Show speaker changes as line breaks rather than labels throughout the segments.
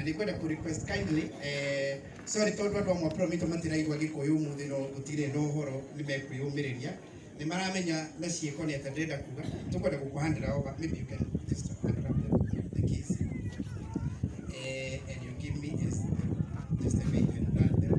nĩ ngwenda kũ request kindly, sorry, tondũ andũ amwe a Promito matiraigua Gĩkũyũ ũmũthĩ, no gũtirĩ na ũhoro, nĩ mekwĩyũmĩrĩria, nĩ maramenya na ciĩko nĩ atĩa ndĩrenda kuga. Tũkwenda gũkũhandĩra over. Maybe you can just hand up the keys, and you give me is just a way to grant them.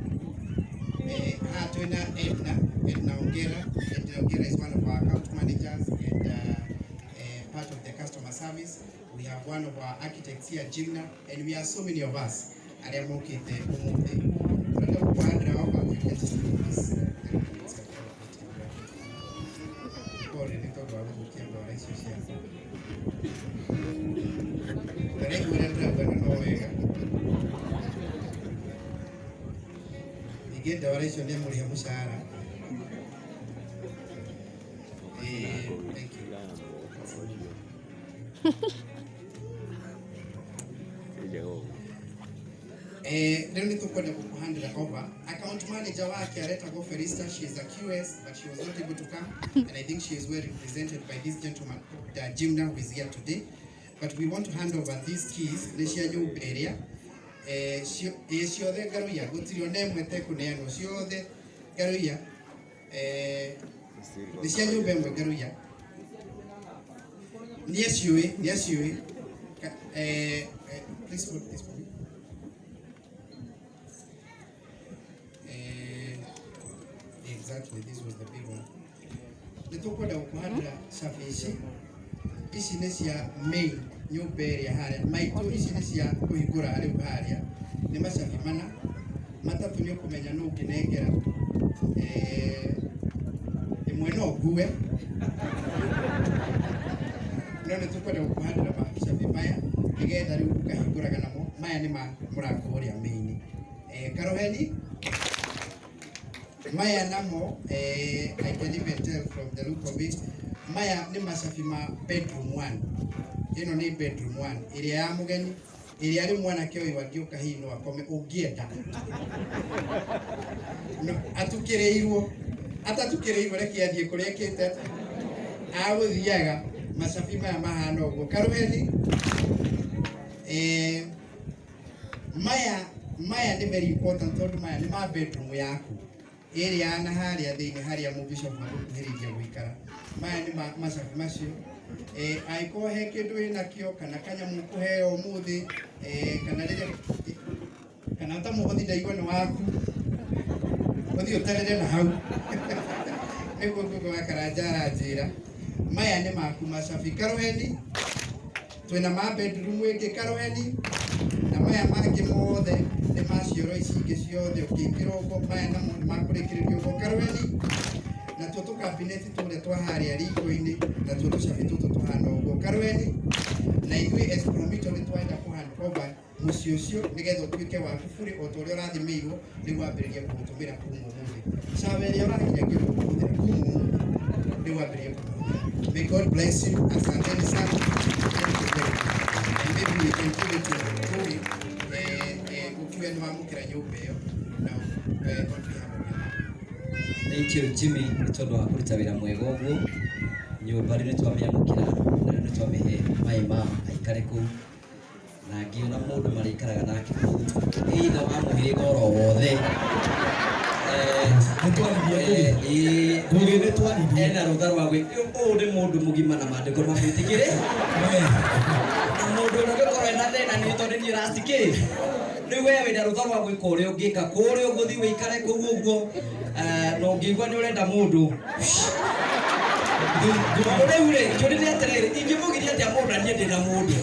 Haha twĩna Edna, Edna Ongera. Edna Ongera is one of our account managers and part of the customer service. We have one of our architects here, Jimna, and we are so many of us arĩa mokĩte ũmũthĩ. Tũrenda gũkũhandĩra over. You can just do this. Pole nĩ tondũ wa gũthũkia ndwara icio ciakwa. Ndaraigua ũrĩa ndĩrauga na no wega. Ningĩ ndwara icio nĩ amũrĩhe mũcara. Thank you. Rĩu nĩ tũkwenda gũkũhandĩra over. Account manager wake aretagwo Felista. She is a QS, but she was not able to come, and I think she is well represented by this gentleman, Jimna, who is here today. But we want to hand over these keys, nĩ cia nyũmba ĩrĩa ĩ ciothe ngaruia, gũtirĩ ona ĩmwe tekũneanwo, ciothe ngaruia, nĩ cia nyũmba ĩmwe ngaruia. Nĩ aciũĩ, nĩ aciũĩ. Please hold this for me. Exactly, this was the big one. Nĩ tũkwenda gũkũhandĩra cabi ici. Ici nĩ cia main nyũmba ĩrĩa harĩa maitũ, ici nĩ cia kũhingũra rĩu harĩa. Nĩ macabi mana, matatũ nĩ ũkũmenya nũ ũngĩnengera. Ĩmwe no ngue, no nĩ tũkwenda gũkũhandĩra macabi maya nĩgetha rĩu ũkahingũraga namo. Maya nĩ ma mũrango ũrĩa main. Karoheni maya namo, I can even tell from the look of it, maya nĩ macabi ma bedroom one. Ĩno nĩ bedroom one ĩrĩa ya mũgeni, ĩrĩa rĩu mwanake ũyũ angĩũka hihi no akome ũngĩenda. No, atukĩrĩirwo, atatukĩrĩirwo, reke athiĩ kũrĩa ĩkĩte agũthiaga. Macabi maya mahana ũguo, karuheni. Maya nĩ very important tondũ maya nĩ ma bedroom yaku ĩrĩa na harĩa thĩinĩ, harĩa mũbishop agũkuhĩrĩirie gũikara. Maya nĩ macabi macio. Angĩkorwo he kĩndũ wĩnakĩo kana kanyamũ ũkũheo ũmũthĩ, kana rĩrĩa kana ta mũhothi ndaigua nĩ waku, ũthiĩ ũtarĩre na hau nĩguo guoko wa Karanja aranjĩra. Maya nĩ maku macabi, karuheni. Twĩna ma bedroom ĩngĩ, karuheni, na maya mangĩ mothe nĩ ma cioro ici ingĩ ciothe ũkĩingĩra ũguo. Maya namo nĩ makũrĩkĩrĩria ũguo, karuheni. Natuo tũkabineti tũrĩa twa harĩa riko-inĩ, natuo tũcabi tũtũ tũhana ũguo, karuheni. Na ithuĩ as Promito nĩ twenda kũ hand over mũciĩ ũcio nĩgetha ũtuĩke waku burĩ o ta ũrĩa ũrathimĩirwo. Rĩu wambĩrĩrie kũũtũmĩra kuma ũmũthĩ. Cawa ĩrĩa ũrakinya kũhũthĩra kuma ũmũthĩ, rĩu wambĩrĩrie kũmĩhũthĩra. May God bless you. Asanteni sana. Thank you very much. And maybe we can give it to Tony, ukiwe nĩ wamũkĩra nyũmba ĩyo na on behalf of your mom.
Thank you, Jimmy, nĩ tondũ wa kũruta wĩra mwega ũguo. Nyũmba rĩu nĩ twamĩamũkĩra na rĩu nĩ twamĩhe maĩ ma aikare kũu, na ngĩona mũndũ marĩikaraga nake kũu either wa mũhĩrĩga oro wothe.
Nĩ twaririe.
Ĩĩ.
Ngũgĩ nĩ twaririe.
Ena rũtha rwa gwĩ ũyũ nĩ mũndũ mũgima na maandĩko mamwĩtĩkĩre, na mũndũ ũrĩa ũngĩkorwo ena thĩna nĩ tondũ niĩ racikĩ rĩu we wĩna rũtha rwa gwĩka ũrĩa ũngĩka kũrĩa ũgũthiĩ wĩikare kũu ũguo. Na ũngĩigua nĩ ũrenda mũndũ, tondũ rĩu rĩ kĩũria nĩ atĩrĩrĩ, ingĩmũgiria atĩa mũndũ na niĩ ndĩna mũndũ?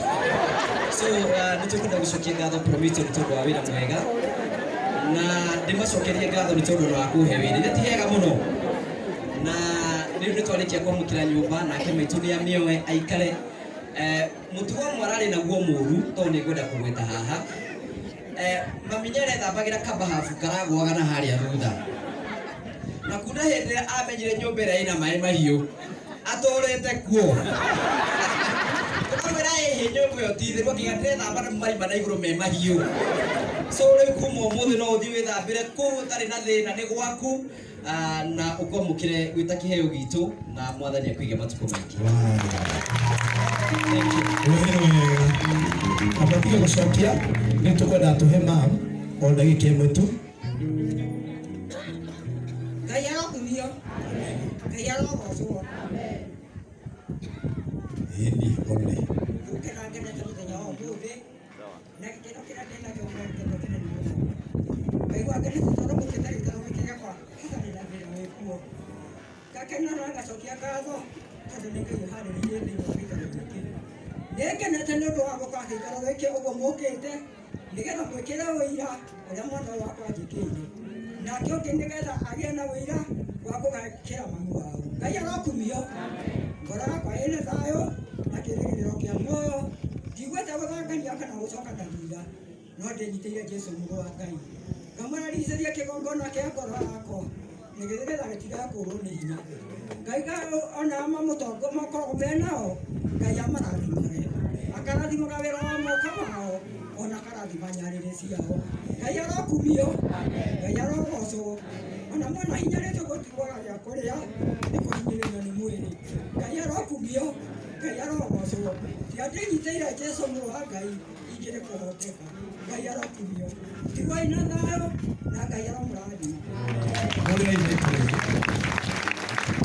So nĩ tũkwenda gũcokia ngatho Promito nĩ tondũ wa wĩra mwega, na ndĩmacokerie ngatho nĩ tondũ wa kũhe wĩra. Nĩ ti hega mũno, na rĩu nĩ twarĩkia kwamũkĩra nyũmba, nake maitũ nĩ amĩoe aikare. Mũtugo ũmwe ararĩ naguo mũru, tondũ nĩ ngwenda kũgweta haha, mami nĩ arethambagĩra kabahabu karagwaga na harĩa thutha, na kuna hĩndĩ ĩrĩa amenyire nyũmba ĩrĩa ĩna maĩ mahiũ atũrĩte kuo, tũkamwĩra ĩhĩ nyũmba ĩyo ti theru, akiuga ndĩrethamba na marima na igũrũ me mahiũ. So rĩu kuma ũmũthĩ no ũthiĩ wĩthambĩre kũu ũtarĩ na thĩna, nĩ gwaku. Na ũkwamũkĩre gwĩ ta kĩheo gitũ, na Mwathani akũige matukũ maingĩ. Thank you.
Wega wega. Amba tige gũcokia nĩ tũkwenda tũhe mam o ndagĩka ĩmwe tu.
Ngai arokumio, Ngai arogocwo.
Ĩni one.
Gũkena ngenete mũthenya wa ũmũthĩ na gĩkeno kĩrĩa ndĩnakĩo nĩ gĩkeno kĩnene mũno. Ngaigua ngenete tondũ mũkĩte gĩikaro gĩkĩ gĩakwa hatarĩ na thĩna wĩkuo. Ngakena na ngacokia ngatho tondũ nĩ Ngai ũharĩrĩirie thĩinĩ wa gĩikaro gĩkĩ. Nĩngenete nĩ ũndũ wa gũka gĩikaro gĩkĩ ũguo mũkĩte nĩgetha mwĩkĩre ũira ũrĩa mwana ũyũ wakwa anjĩkĩire. Nake ũngĩ nĩgetha agĩe na ũira wa gũgakĩra mami wao. Ngai arokumio. Ngoro yakwa ĩna thayũ na kĩĩrĩgĩrĩro kĩa muoyo. Ndiguĩte gũthangania kana gũcoka na thutha, no ndĩnyitĩire Jesũ mũrũ wa Ngai. Ngamũraricĩria kĩgongona kĩa ngoro yakwa nĩgetha gĩtigakũrwo nĩ hinya. Ngai ona mamũtongo makoragwo me nao, Ngai amarathimage. Akarathimaga wĩra wa moko mao, ona akarathima nyarĩrĩ ciao. Ngai arokumio, Ngai arogocwo. Ona mwana hinyarĩtwo gũtigwaga gĩa kũrĩa nĩ kũhinyĩrĩrio nĩ mwĩrĩ. Ngai arokumio, Ngai arogocwo. Tiga ndĩnyitĩire Jesũ mũrũ wa Ngai ingĩrĩ kũhoteka. Ngai arokumio. Tigwai na thayũ na Ngai aromũrathima.
Hũrĩrai maitũ rĩngĩ.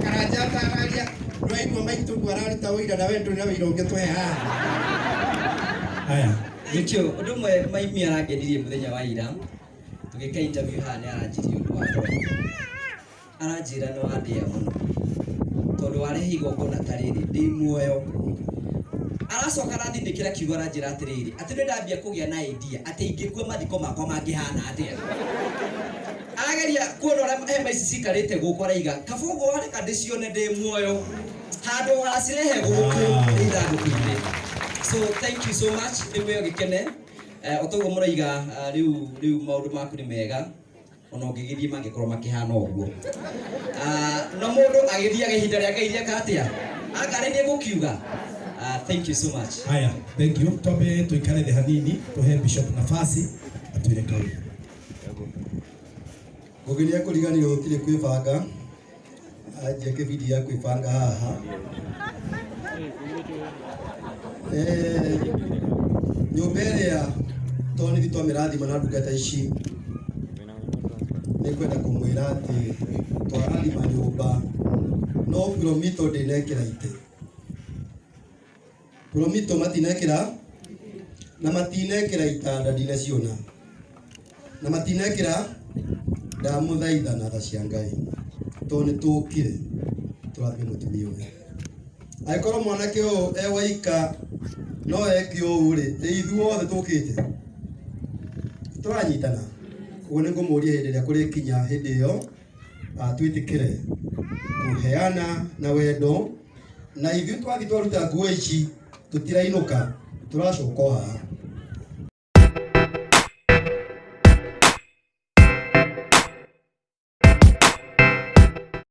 Karanja atararia ndwaigua maitũ guo araruta ũira na we ndũrĩ na wĩira ũngĩtũhe haha.
Haya.
Nĩkĩo ũndũ ũmwe maimi arangenirie mũthenya wa ira tũgĩka interview haha nĩ aranjirie ũndũ wa ngoro. Aranjĩra nĩ wandĩa mũno tondũ warehe igongona ta rĩrĩ ndĩ muoyo. Aracoka arathinĩkĩra kiugo aranjĩra atĩrĩrĩ atĩ nĩ ndambia kũgĩa na idea atĩ ingĩkua mathiko makwa mangĩhana atĩa. Arageria kuona ũrĩa hema ici cikarĩte gũkũ araiga kaba ũguo wareka ndĩcione ndĩ muoyo handũ ũgacirehe gũkũ ithandũkũ-inĩ. So thank you so much nĩ mwĩo gĩkene. O toguo mũraiga rĩu rĩu maũndũ maku nĩ mega ona ũngĩgĩthiĩ mangĩkorwo makĩhana ũguo. No mũndũ agĩthiaga ihinda rĩa Ngai rĩeka atĩa? Anga nĩ gũkiuga. Thank you so much.
Haya, thank you. Twambe tuikare thĩ hanini tuhe Bishop nafasi atwĩre kaũndũ.
Ngugi nĩ ekũriganĩrwo gũtirĩ kwĩbanga anjia kĩbindi gĩa kwĩbanga haha. Nyũmba ĩrĩa tondũ nĩ ithuĩ twamĩrathima na ndungata ici nĩ ngwenda kũmwĩra atĩ twarathima nyũmba no Promito ndĩnekĩra itĩ. Promito matinekĩra na matinekĩra itanda ndinaciona na matinekĩra ndamũthaitha na tha cia Ngai tondũ nĩ tũkire tũrathime mũtumia ũyũ. Angĩkorwo mwanake ũyũ e waika no eke ũũ rĩ, ĩ ithuothe tũkĩte tũranyitana. Ũguo nĩ ngũmũria hĩndĩ ĩrĩa kũrĩkinya hĩndĩ ĩyo twĩtĩkĩre kũheana na wendo na ithuĩ twathiĩ twaruta nguo ici tũtirainũka tũracoka o haha.